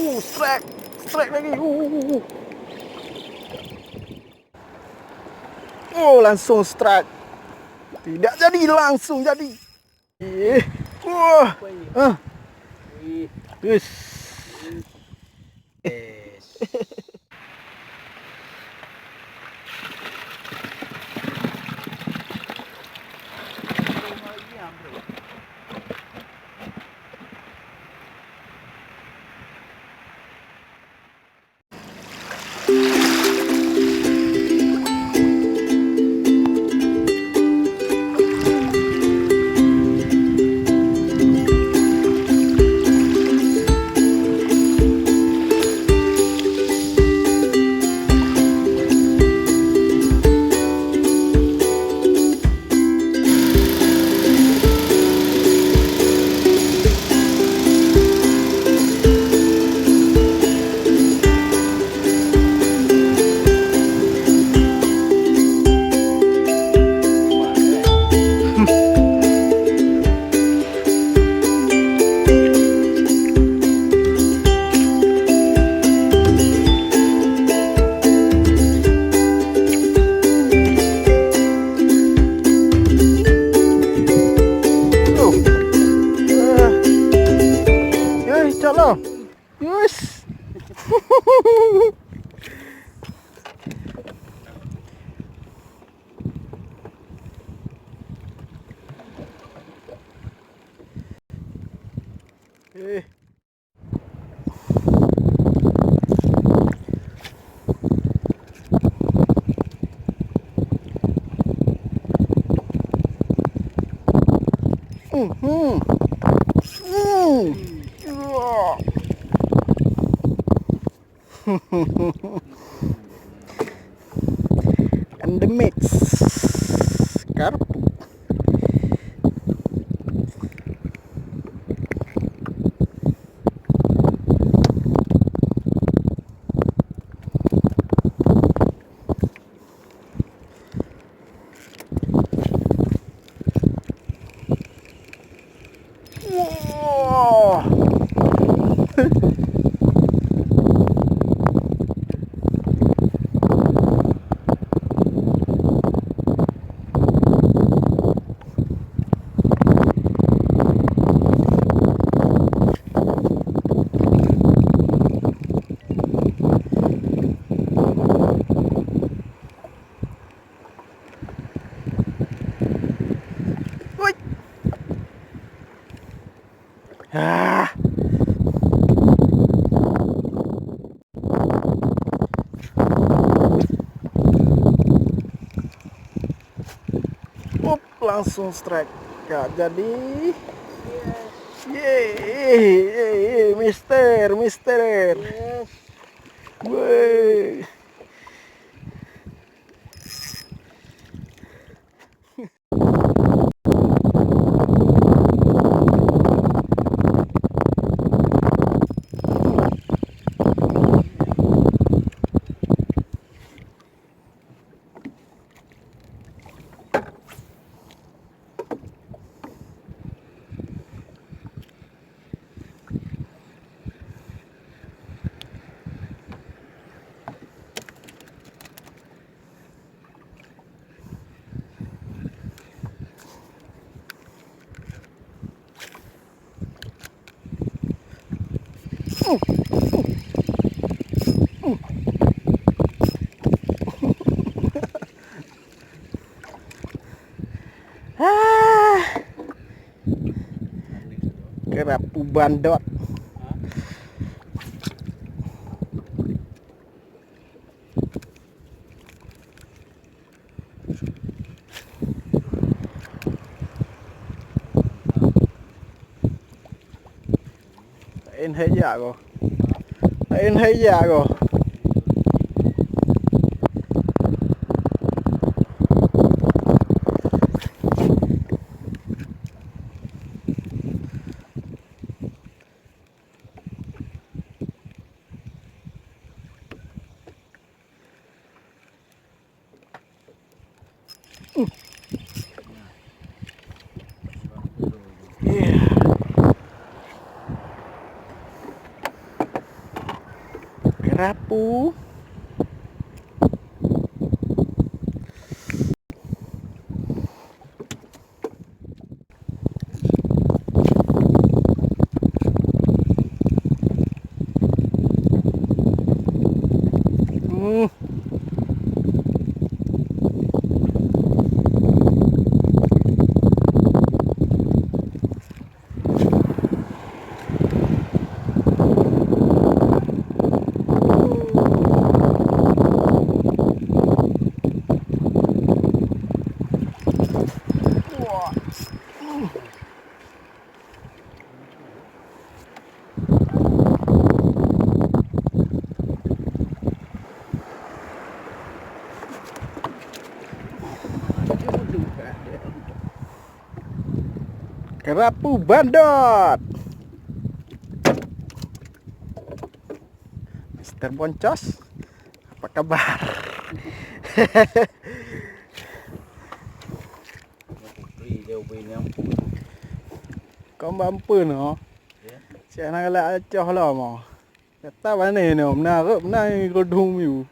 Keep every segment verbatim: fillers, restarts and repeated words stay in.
Uh, strike. Strike lagi. Uh, uh, uh, uh. Oh, langsung strike. Tidak jadi, langsung jadi. Eh. Wah. Ah. Yes. Oh. Eh. Eh, cok lah. Yes. Eh. Mhm. Hmm. Wah. And the mix. Karpu. Wah. Woi. Ah. Up, langsung strike. Gak jadi. Yeay, yeay, yeay, mister, mister. Yes. Woi. Ah. Kerapu bandot. Laén hai jak ko. Laén hai jak ko. Rapu. Hmm. Kerapu Bandot. Mister Boncos, apa kabar? Kau mampu no. Siapa nak galak acoh lah mau. Kata mana ni? Mena rep, mena rodung you.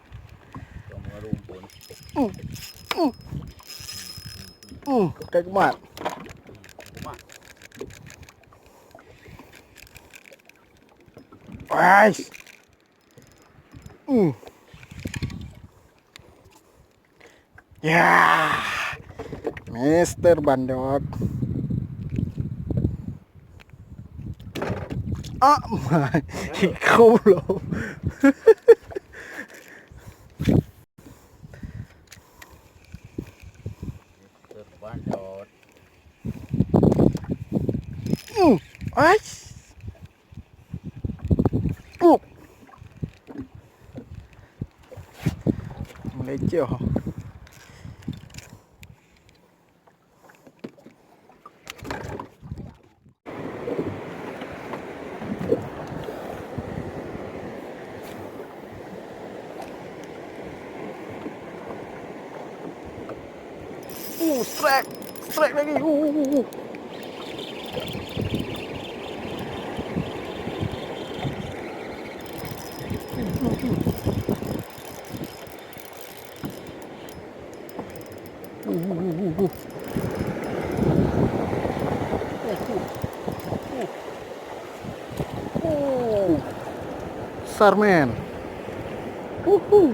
Hmm. Hmm. Hmm. Kai kumat. Ais. Hmm. Ya. Mister Bandot. Ah, mai. Ikau lo. Mister Bandot. Hmm. Ais. Uh. Meleceh. Uh, strike. Strike lagi. Uh, uh, uh, uh. Uh, uh, uh, uh, uh. Uh. Besar, men. Uhu.